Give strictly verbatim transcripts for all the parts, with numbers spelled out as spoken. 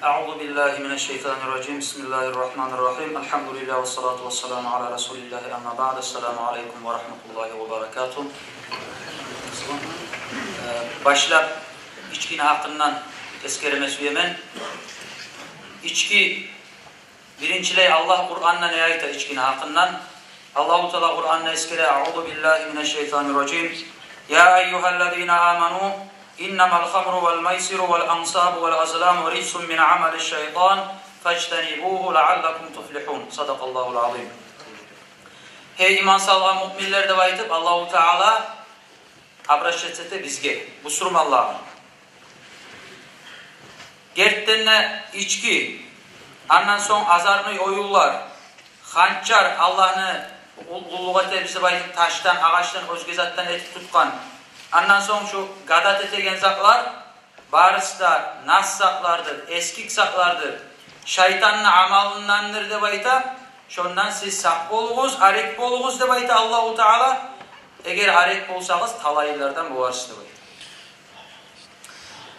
أعوذ بالله من الشيطان الرجيم. بسم الله الرحمن الرحيم. الحمد لله والصلاة والسلام على رسول الله. أما بعد. السلام عليكم ورحمة الله وبركاته. Э, башлап ичкини гьакъындан эсгерме сюемен. Ички, биринчилей, Аллагь Къуранда не айта ичкини гьакъындан? Аллагьу Таала Къуранда эсгере: أعوذ بالله من الشيطان الرجيم. يا أيها الذين آمنوا إنما الخمر والميسر والأنصاب والأزلام رجس من عمل الشيطان فاجتنبوه لعلكم تفلحون. صدق الله العظيم. Гьей иман салгъан муъминлер, деп айтып, Аллагьу Таала обращаться эте бизге, бусурманлагъа. Гертиден де, ички, андан сонг азартный оюнлар, ханчар, Аллагьны къул-, къуллукъ этебиз деп айтып, ташдан, агъачдан, оьзге затдан этип тутгъан, андан сонг шу гадат этеген затлар, барысы да нас затлардыр, эсгик затлардыр, шайтанны амалындандыр деп айта. Шондан сиз сакъ болугъуз, арек болугъуз деп айта Аллагьу Таала. Эгер арек болсагъыз, талайлылардан боларсыз деп айта.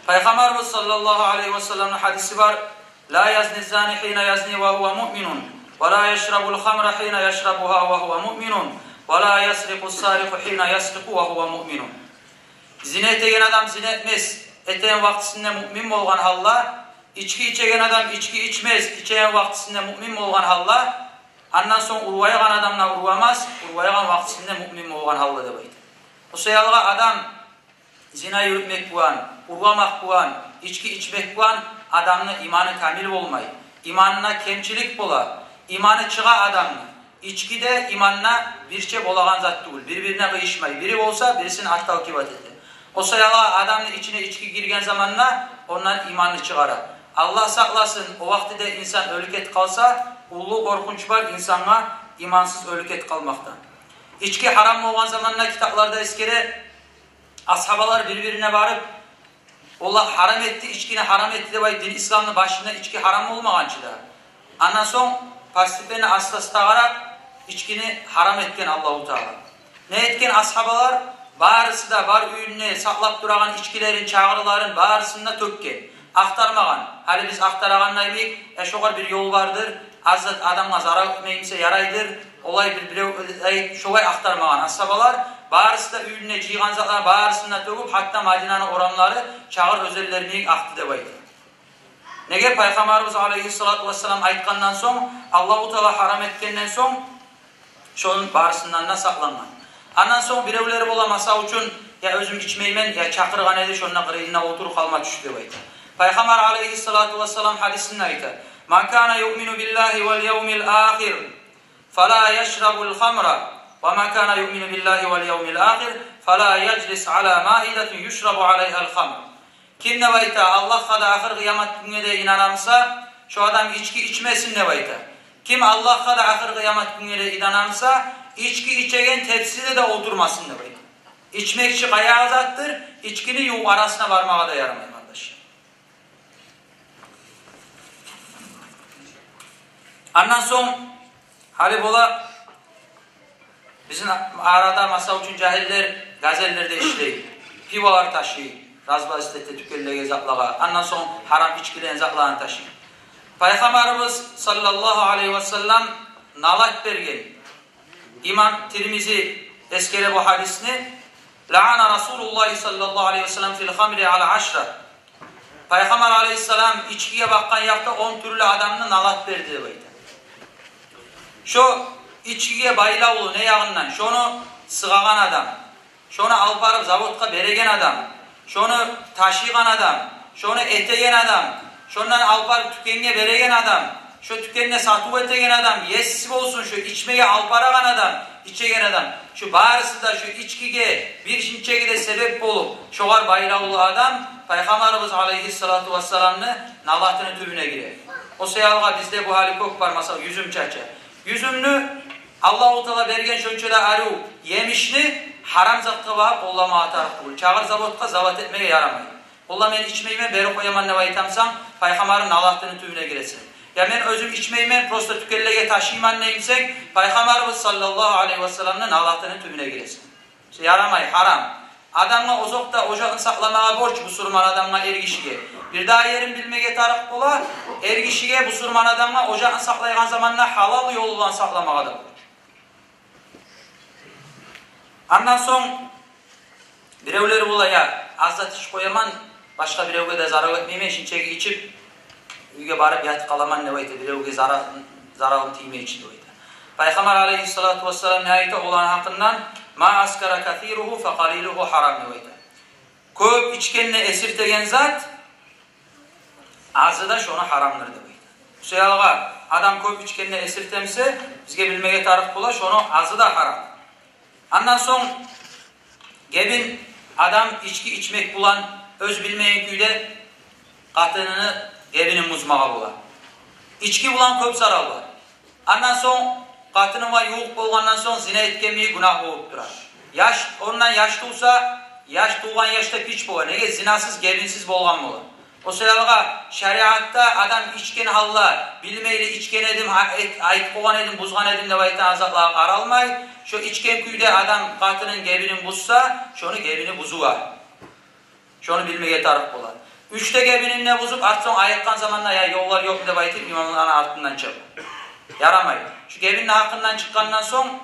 Пайхаммарыбыз саллаллагьу алайгьи васалламны гьадиси бар: لا يزني الزاني حين يزني وهو مؤمن، ولا يشرب الخمر حين يشربها وهو مؤمن، ولا يسرق السارق حين يسرق وهو مؤمن. Зина этеген адам зина этмес, этеген вакътисинде муъмин болгъан гьалда, ички ичеген адам ички ичмес, ичеген вакътисинде муъмин болгъан гьалда, андан сонг ургъайгъан адам да ургъамас, ургъайгъан вакътисинде муъмин болгъан гьалда деп айта. О саялгъа адам зина юрютмек булан, ургъамакъ булан, ички ичмек булан адамны иманы камил болмай, иманына кемчилик бола, иманы чыгъа адамны. Ички де иманына бирче болагъан зат тюгюл, бир-бирине къыйышмай, бири болса, бирисин отталкивать эте. О саялгъа адамны ичине ички гирген заманда ондан иманны чыгъара. Аллагь сакъласын, о вакътиде инсан оьлюп гетип къалса, уллу къоркъунч бар инсангъа имансыз оьлюп гетип къалмакъдан. Ички гьарам болгъан заманда китапларда эсгере, асгьабалар бир-бирине барып, олар гьарам этди, ичкини гьарам этди деп айтып, дин исламны башында ички гьарам болмагъан чы да. Андан сонг постепенно, аста-астагъаракъ ичкини гьарам этген Аллагьу Таала. Не этген асгьабалар? Барысы да бар уьюнде сакълап турагъан ичкилерин, чагъырларын барысын да тёкген. Ахтармагъан. Гьали биз ахтарагъандай йимик, э, шогъар бир ёл бардыр, аз зат адамгъа зарал этмеймисе ярайдыр, олай бир бирев, э, шолай ахтармагъан асгьабалар. Барысы да уьюнде жыйгъан затлар барысын да тёгюп, гьатта Мадинаны орамлары чагъыр оьзенлер йимик акъды деп айта. Неге? Пайхаммарыбыз алайгьиссалату вассалам айтгъандан сонг, Аллагьу Таала гьарам этгенден сонг, шону барысындан да сакълангъан. Андан сонг биревлер бола, масал учун, я оьзюм ичмеймен, я чакъыргъан эди, шонда къырыйында олтуруп къалма тюшдю деп айта. Пайхаммар алайгьиссалату вассалам гьадисинде айта: من كان يؤمن بالله واليوم الآخر فلا يشرب الخمر، ومن كان يؤمن بالله واليوم الآخر فلا يجلس على مائدة يشرب عليها الخمر. Ким, деп айта, Аллагьгъа да, ахыр къыямат гюнге де инана буса, шо адам ички ичмесин деп айта. Ким Аллагьгъа да, ахыр къыямат гюнге де инана буса, ички ичеген тепсиде де олтурмасын деп айта. Ичмек чи къайгъы затдыр, ичкини ювукъ арасына бармагъа да ярамай, къардаш. Андан сонг, гьали бола, бизин арада, масал учун, жагьиллер газельлерде ишлей, пиволар ташый, развозить эте тюкенлеге, затлагъа, андан сонг гьарам ичкилени, затланы ташый. Пайхаммарыбыз саллаллагьу алайгьи васаллам налат берген. Имам Тирмизи эсгере бу гьадисни: لعن رسول الله صلى الله عليه وسلم في الخمر على عشرة. Пайхаммар алайгьиссалам ичкиге бакъгъан якъда он тюрлю адамны налат берди деп айта. Шо ичкиге байлавлу не ягъындан? Шону сыгъагъан адам, шону алып барып заводгъа береген адам, шону ташыйгъан адам, шону этеген адам, шондан алып барып тюкенге береген адам, шо тюкенде сатыв этеген адам, еси болсун, шо ичмеге алып барагъан адам, ичеген адам, шо барысы да шо ичкиге бир шинчеги де себеп болуп, шогъар байлавлу адам Пайхаммарыбыз алайгьиссалату вассаламны налатыны тюбюне гире. О саялгъа бизде бу гьали кёп бар, масала, юзюм чача. Юзюмню, Аллагьу Таала берген шонча да арив емишни гьарам затгъа багъып къолламагъа тарыкъ тюгюл. Чагъыр заводгъа завод этмеге ярамай. Валлагь, мен ичмеймен, берип къояман деп айтамсан, Пайхаммарны налатыны тюбюне гиресен. Я мен оьзюм ичмеймен, просто тюкенлеге ташыйман деймсен, Пайхаммарыбыз саллаллагьу алайгьи васалламны налатыны тюбюне гиресен. Ярамай, гьарам. Адамгъа озокъда ожагъын сакъламагъа борч бусурман адамгъа, эргишиге. Бирдагъы ерин билмеге тарыкъ бола, эргишиге, бусурман адамгъа ожагъын сакълайгъан заманда гьалал ёл булан сакъламагъа да борч. Андан сонг биревлер бола: «Я, аз зат ичип къояман, башгъа биревге де зарал этмеймен, шунчакъы ичип, уьйге барып ятып къаламан», – деп айта, «биревге зара-, заралым тиймей учун», – деп айта. Пайхаммар алайгьиссалату вассалам не айта оланы гьакъындан? «Ма аскара касиругьу фа къалилугьу гьарам», – деп айта. «Кёп ичгенни эсиртеген зат, азы да шону гьарамдыр», – деп айта. Шо саялгъа адам кёп ичгенни эсиртемсе, бизге билмеге тарыкъ бола, шону азы да гьарам. Андан сонг гебин адам ички ичмек булан, оьз билмеген кюйде къатыныны гебинин бузмагъа бола. Ички булан кёп зарал бар. Андан сонг къатынына ювукъ болгъандан сонг зина этгенми гюнагь болуп тура. Яш, ондан яш тувса, яш тувгъан яшда пич бола. Неге? Зинасыз, гебинсиз болгъан бола. О саялгъа шариатда адам ичген гьалда, билмейли ичген эдим, гьа-, эт-, айтып къойгъан эдим, бузгъан эдим деп айтагъан затлагъа къаралмай, шо ичген кюйде адам къатынын гебинин бузса, шону гебини бузула. Шону билмеге тарыкъ бола. Уьч де гебинин де бузуп, арт сонг айыкъгъан заманда, я, ёллар ёкъму деп айтып, имамланы артындан чыгъып, ярамай. Шо гебинни гьакъындан чыкъгъандан сонг,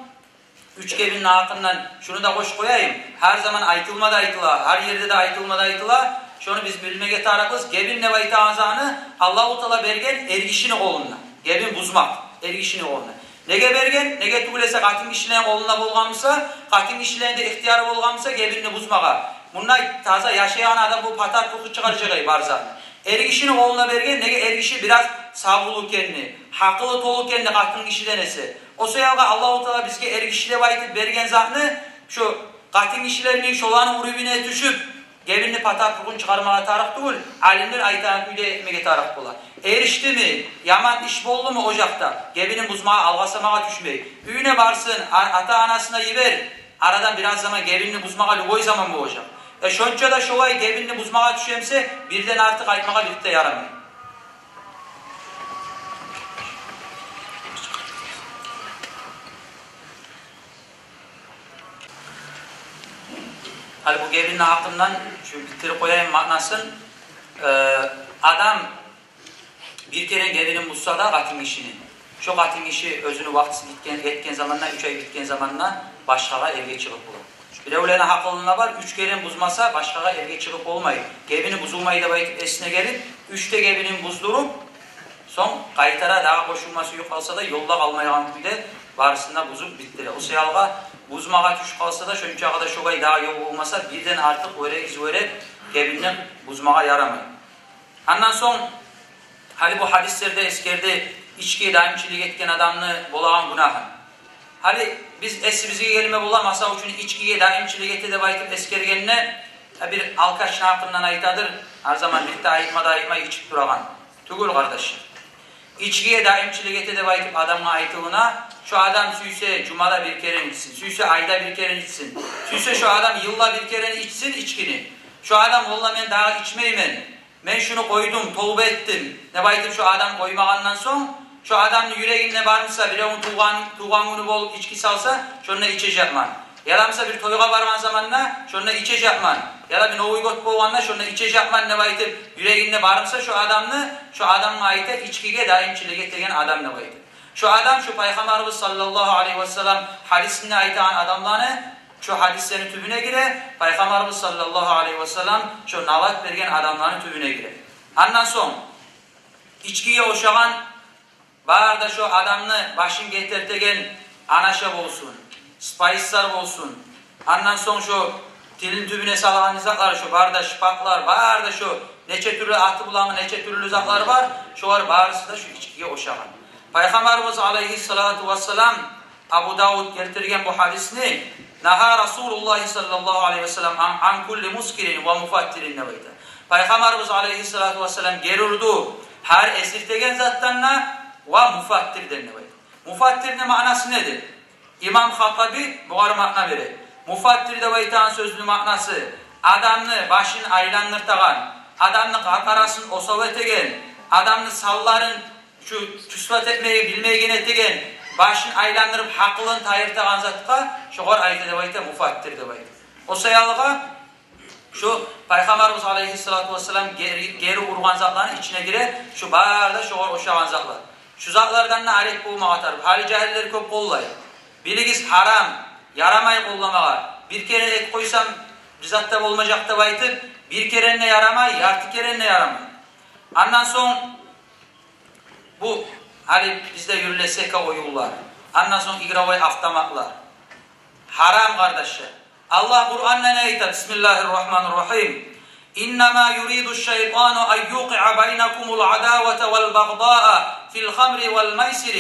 уьч гебинни гьакъындан шуну да къошуп къояйым. Гьар заман айтылма да айтыла, гьар ерде де айтылма да айтыла. Шону биз билмеге тарыкъбыз. Гебин деп айтагъан затны Аллагьу Таала берген эргишини къолунда. Гебин бузмакъ эргишини къолунда. Неге берген? Неге тюгюл эсе, къатынгишилени къолунда болгъан буса, къатынгишилени де ихтияры болгъан буса гебинни бузмагъа, мунда таза яшайгъан адам бу патар-пуху чыгъар жагъай бар затны. Эргишини къолуна берген, неге эргиши бираз савлу экенни, гьакъылы толу экенни къатынгишиден эсе. О саялгъа Аллагьу Таала бизге эргиши деп айтып берген затны, шо къатынгишилени шоланы уровене тюшюп, гебинни патар-пухун чыгъармагъа тарыкъ тюгюл, алимлер айтагъан кюйде этмеге тарыкъ бола. Эришдими, яман иш болдуму ожакъда, гебинин бузмагъа, алгъасамагъа тюшмей. Уьюне барсын, а-, ата-анасына йибер. Арадан бираз заман гебинни бузмагъа любой заман болажакъ. Э, шонча да шолай гебинни бузмагъа тюшемсе, бирден артыкъ айтмагъа бирт де ярамай. Гьали бу гебинни гьакъындан шу битдирип къояйым маънасын. Э, адам бир керен гебинин бузса да къатынгишини, шо къатынгиши оьзюню вакътиси битген, етген заманда, уьч ай битген заманда башгъагъа эрге чыгъып бола. Биревлени гьакъылында бар, уьч керен бузмаса, башгъагъа эрге чыгъып болмай. Гебини бузулмай деп айтып эсине гелип, уьч де гебинин буздуруп, сонг къайтара дагъы къошулма сююп къалса да, ёлда къалмайгъан кюйде барысын да бузуп битдире. О саялгъа бузмагъа тюшюп къалса да, шончагъы да шолай дагъы ёл болмаса, бирден артыкъ оьре, из оьре гебинни бузмагъа ярамай. Андан сонг, гьали бу гьадислерде эсгерди ичкиге даимчилик этген адамны болагъан гюнагьын. Гьали биз эсибизге гелме бола, масал учун, ичкиге даимчилик эте деп айтып эсгергенде, э, бир алкашны гьакъындан айтадыр, гьар заман бирт де айтма да айтмай ичип турагъан. Тюгюл, къардашлар. Ичкиге даимчилик эте деп айтып адамгъа айтылына, шо адам сюйсе жумада бир керен ичсин, сюйсе айда бир керен ичсин, сюйсе шо адам йылда бир керен ичсин ичкини. Шо адам: «Валлагь, мен дагъы ичмеймен, мен шуну къойдум, товба этдим», – деп айтып шо адам къоймагъандан сонг, шо адамны юрегинде бармыса, биревню тувгъан, тувгъан гюню болуп ички салса, шонда ичежекмен, яда мисал бир тойгъа баргъан заманда шонда ичежекмен, яда бир Новый год болгъанда шонда ичежекмен деп айтып юрегинде бармыса шо адамны, шо адамгъа айта ичкиге даимчилик этеген адам деп айта. Шо адам шо Пайхаммарыбыз саллаллагьу алайгьи васаллам гьадисинде айтагъан адамланы, шо гьадислени тюбюне гире, Пайхаммарыбыз саллаллагьу алайгьи васаллам шо налат берген адамланы тюбюне гире. Андан сонг, ичкиге ошагъан, бары да шо адамны башын гетиртеген анаша болсун, спайсер болсун, андан сонг шо тилин тюбюне салагъан затлар, шо бары да шпатлар, бары да шо нече тюрлю аты булангъы нече тюрлю затлар бар, шолар барысы да шо ичкиге ошагъан. Пайхаммарыбыз алайгьиссалату вассалам, Абу Давуд гелтирген бу гьадисни, нагьа Расулуллагь саллаллагьу алайгьи васаллам ан, ан кулли мускирин ва муфаттирин деп айта. Пайхаммарыбыз алайгьиссалату вассалам гери урду гьар эсиртеген затдан да ва муфаттирден деп айта. Муфаттирни маънасы недир? Имам Хаттаби бугъар маъна бере. Муфаттир деп айтагъан сёзню маънасы: адамны башын айландыртагъан, адамны къаркъарасын осал этеген, адамны санларын шу тюсбат этмеге билмейген этеген, башын айландырып гьакъылын тайдыртагъан затгъа шогъар айта деп айта, муфаттир деп айта. О саялгъа Шу Пайхаммарыбыз алайгьиссалату вассалам гери, гери ургъан затланы ичине гире, шу бары да шогъар ошагъан затлар. Шу затлардан да арек болмагъа тарыкъ. Гьали жагьиллер кёп къоллай. Билигиз, гьарам, ярамай къолламагъа. Бир керен этип къойсам, бир зат да болмажакъ деп айтып, бир керен де ярамай, ярты керен де ярамай. Андан сонг бу гьали бизде юрюле сека оюнлар, андан сонг игровой автоматлар. Гьарам, къардашлар. Аллагь Къуранда не айта? Бисмиллагьир рагьманир рагьим. إنما يريد الشيطان أن يوقع بينكم العداوة والبغضاء في الخمر والميسر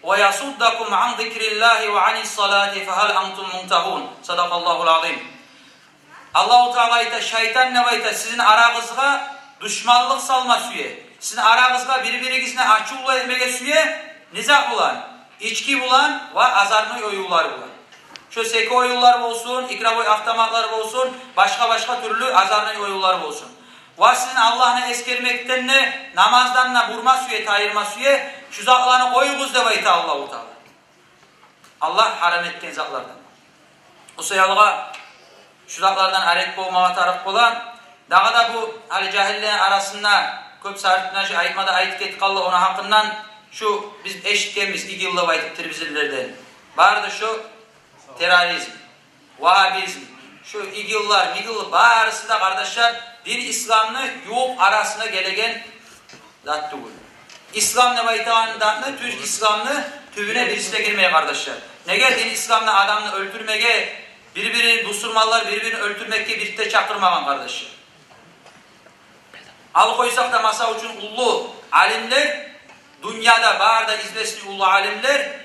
ويصدكم عن ذكر الله وعن الصلاة فهل أنتم منتهون. صدق الله العظيم. Аллагьу Таала айта, шайтан деп айта, сизин арагъызгъа душманлыкъ салма сюе. Сизин арагъызгъа бир-биригизни ачувлу этмеге сюе. Не зат булан? Ички булан ва азартный оюнлар булан. Шу сека оюнлар болсун, игровой автоматлар болсун, башгъа-башгъа тюрлю азартный оюнлар болсун. Ва сизин Аллагьны эсгермекден де, намаздан да бурма сюе, тайдырма сюе. Шу затланы къоюгъуз деп айта Аллагьу Таала. Аллагь гьарам этген затлардан. О саялы шу затлардан арек болмагъа тарыкъ бола. Дагъы да бу гьали жагьиллени арасында кёп сарытына шу айтма да айтып гетип къалды ону гьакъындан. Шу биз эшитгенбиз ИГИЛ деп айтып телевизорлардан. Бары да шу терроризм, вагьабизм, шу ИГИЛлар, МИГИЛлар барысы да, къардашлар, дин исламны ювукъ арасына гелеген зат тюгюл. Ислам деп айтагъан затны, тюз исламны тюбюне бириси де гирмей, къардашлар. Неге? Дин исламны адамны оьлтюрмеге, бир-бирин, бусурманлар бир-бирин оьлтюрмекге бир де чакъырмагъан, къардашлар. Алып къойсакъ да, масала учун, уллу алимлер, дюньяда бары да известный уллу алимлер,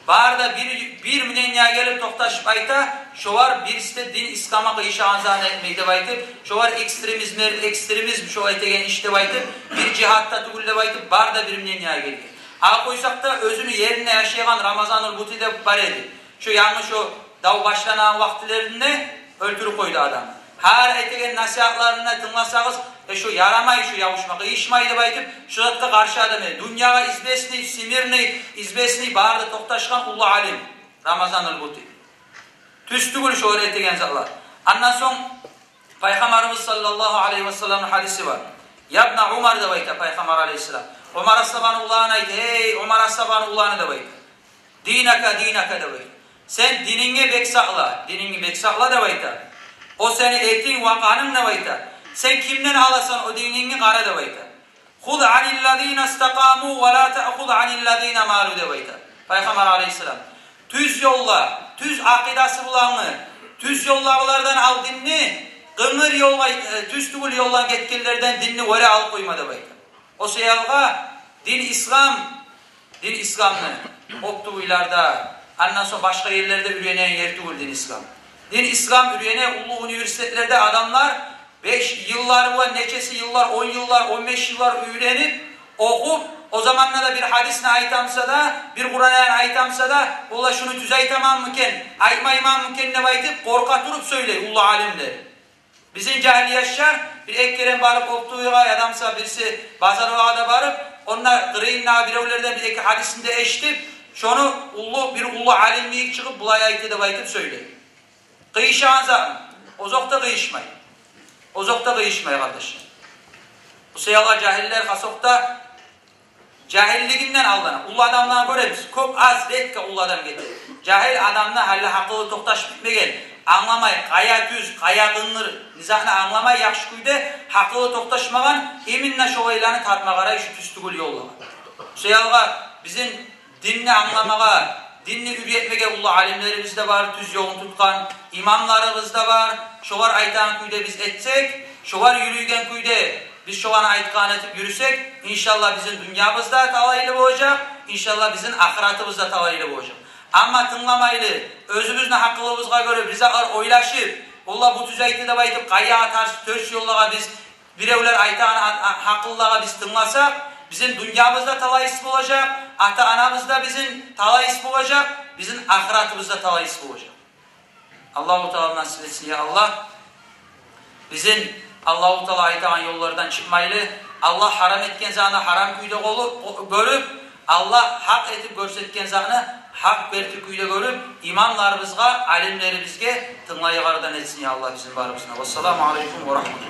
бары да бир, бир мнениеге гелип токъташып айта, шолар бириси де дин исламгъа къыйышагъан затны этмей деп айтып, шолар экстремизмлер, экстремизм шолай деген иш деп айтып, бир жигьат да тюгюл деп айтып, бары да бир мнениеге гелген. Алып къойсакъ да, оьзюню еринде яшайгъан Рамазанул Бути деп бар эди. Шу янгы шу дав башланагъан вакътилеринде оьлтюрюп къойду адамны. Гьар этеген насигьатларына тынгласагъыз, э, шу ярамай, шу ябушма, къыйышмай деп айтып, шу затгъа къаршы адам эди. Дюньягъа известный, всемирный известный, бары да токъташгъан уллу алим Рамазанул Бути. Тюз тюгюл шолар этеген затлар. Андан сонг Пайхаммарыбыз саллаллагьу алайгьи ва салламны гьадиси бар. «يا ابن عمر», деп айта Пайхаммар алайгьиссалам. Умар асгьабаны уланы айта, «Гьей, Умар асгьабаны уланы», деп айта. «دينك دينك», деп айта. «Сен динингни бек сакъла, динингни бек сакъла», деп айта. «О сени этинг ва къанынг», деп айта. «Сен кимден аласан о динингни, къара», деп айта. «خذ عن الذين استقاموا ولا تأخذ عن الذين مالوا», деп айта Пайхаммар алайгьиссалам. «Тюз ёлда, тюз акъидасы булангы, тюз ёлдагъылардан ал динни, къынгыр ёлгъа, э, тюз тюгюл ёлдан гетгенлерден динни оьре алып къойма», деп айта. О саялы дин ислам, дин исламны оптовыйларда, андан сонг башгъа ерлерде уьйренеген ер тюгюл дин ислам. Дин ислам уьйрене уллу университетлерде адамлар беш йыллар булан, нечеси йыллар, он йыллар, он беш йыллар уьйренип, охуп, о заманда да бир гьадисни айтамса да, бир Къуран аятны айтамса да, олар шуну тюз айтаманмы экен, айтмайманмы экен деп айтып, къоркъа туруп сёйлей уллу алимлер. Бизин жагьил яшлар бир-эки керен барып оптовыйгъа, ядамса бириси базарлагъа да барып, онда къырыйындагъы биревлерден бир-эки гьадисни де эшитип, шону уллу, бир уллу алим йимик чыгъып, булай айтды деп айтып сёйлей. Къыйышагъан затмы? Озокъда къыйышмай. Озокъда къыйышмай, къардашлар. Бу саялы жагьиллер хасокъда жагьиллигинден алдана. Уллу адамланы гёребиз, кёп, аз, редко уллу адам гете. Жагьил адамны гьали гьакъылы токъташып битмеген, англамай, къая тюз, къая къынгыр, не затны англамай, яхшы кюйде гьакъылы токъташмагъан, именно шолайланы тартма къарай шу тюз тюгюл ёллагъа. Шо саялы бизин динни англамагъа, динни уьйретмеге уллу алимлерибиз де бар, тюз ёлун тутгъан имамларыбыз да бар. Шолар айтагъан кюйде биз этсек, шолар юрюйген кюйде биз шоланы айтгъанын этип юрюсек, иншаллагь, бизин дюньябыз да талайлы болажакъ, иншаллагь, бизин ахыратыбыз да талайлы болажакъ. Амма тынгламайлы, оьзюбюзню гьакъылыбызгъа гёре бир затлар ойлашып, «Валлагь, бу тюз айтды» деп айтып, къаягъа тарс, терс ёллагъа биз, биревлер айтагъан а-, а-, гьакъыллагъа биз тынгласакъ, бизин дюньябыз да талайсыз болажакъ, ата-анабыз да бизин талайсыз болажакъ, бизин ахыратыбыз да талайсыз болажакъ. Аллагьу Таала насип этсин, я Аллагь. Бизин Аллагьу Таала айтагъан ёллардан чыкъмайлы, Аллагь гьарам этген затны гьарам кюйде къолу-, къо-, гёрюп, Аллагь гьакъ этип гёрсетген затны гьакъ герти кюйде гёрюп, имамларыбызгъа, алимлерибизге тынглайгъанлардан этсин, я Аллагь, бизин барыбызны. Вассаламу алейкум ва рагьматуллагь.